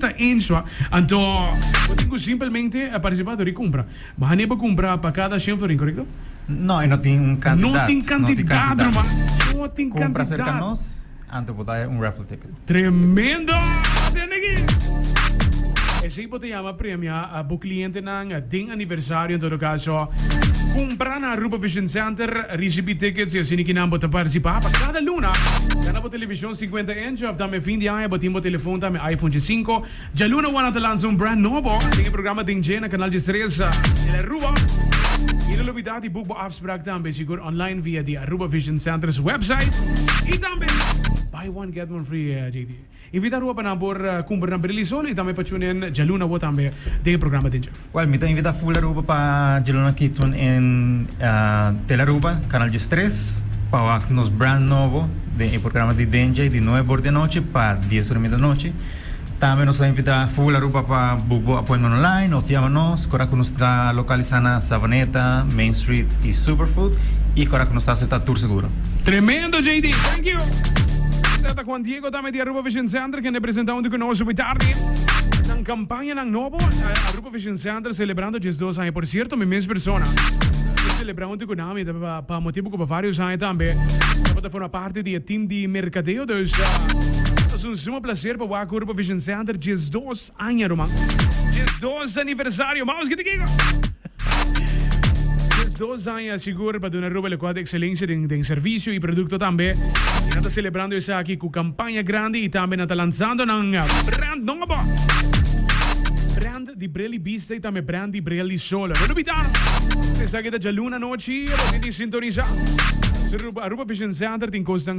Ta insua, anto bo tin ku simpelmente partisipá dor di kumpra. Bo haña bo kumpra pa kada shen florin, korekto? No, e no tin un kantidat. No tin kantidat, ruman. No tin kantidat. Kumpra serka nos, anto bo ta haña un raffle ticket. Tremendo! Tende aki! Esei bo ta yama premia bo klientenan den aniversario, en todo kaso. Kumpra na Aruba Vision Center, risibí tickets i asina kinan bo ta partisipá pa kada luna gana bo televishon 50 inch of tambe fin di aña bo tin bo telefon tambe iPhone 5. Djaluna wana ta lansa un brand nobo den e programa Den Dje na Canal 13 El Aruba. Y no lubida di boek bo afspraak tambe sigur online via di Aruba Vision Center's website. Y tambe buy one get one free JD. Invita Aruba pa nan por cumpra nan bril y solo y tambe pa tune in djaluna awo tambe den e programa Den Dje. Well, mi ta invita full Aruba pa djaluna aki tune in Tele Aruba, Canal 13, pa wak nos brand nobo den e programa di Den Dje di nuebe or di anochi pa dies or y media di anochi. Tambe nos ta invita full Aruba pa book bo appointment online of yama nos kora ku nos ta lokalisa na Savaneta, Main Street y Superfood y kora ku nos ta acepta tur seguro. Tremendo JD, thank you! Tata Juan Diego tambe di Aruba Vision Center kende presenta huntu ku nos hopi tardi nan campañanan nobo. Aruba Vision Center celebrando 12 aña. Por cierto mi mes persona ta celebra huntu ku nan pa motibu ku pa varios aña tambe tabata forma parti di e team di mercadeo dus ta un suma placer pa wak Aruba Vision Center 12 aña ruman. 12 aniversario. Vamos kita kiko. 12 aña sigur pa duna Aruba locual di excelencia den den servicio y producto tambe. Y nan ta celebrando esaki cu campaña grandi y tambe nan ta lanzando nan brand nobo. Brand di bril y bista y tambe brand di bril y solo. No lubida! Esaki ta djaluna anochi, bo tin di sintonisa. Aruba Vision Center tin cosnan.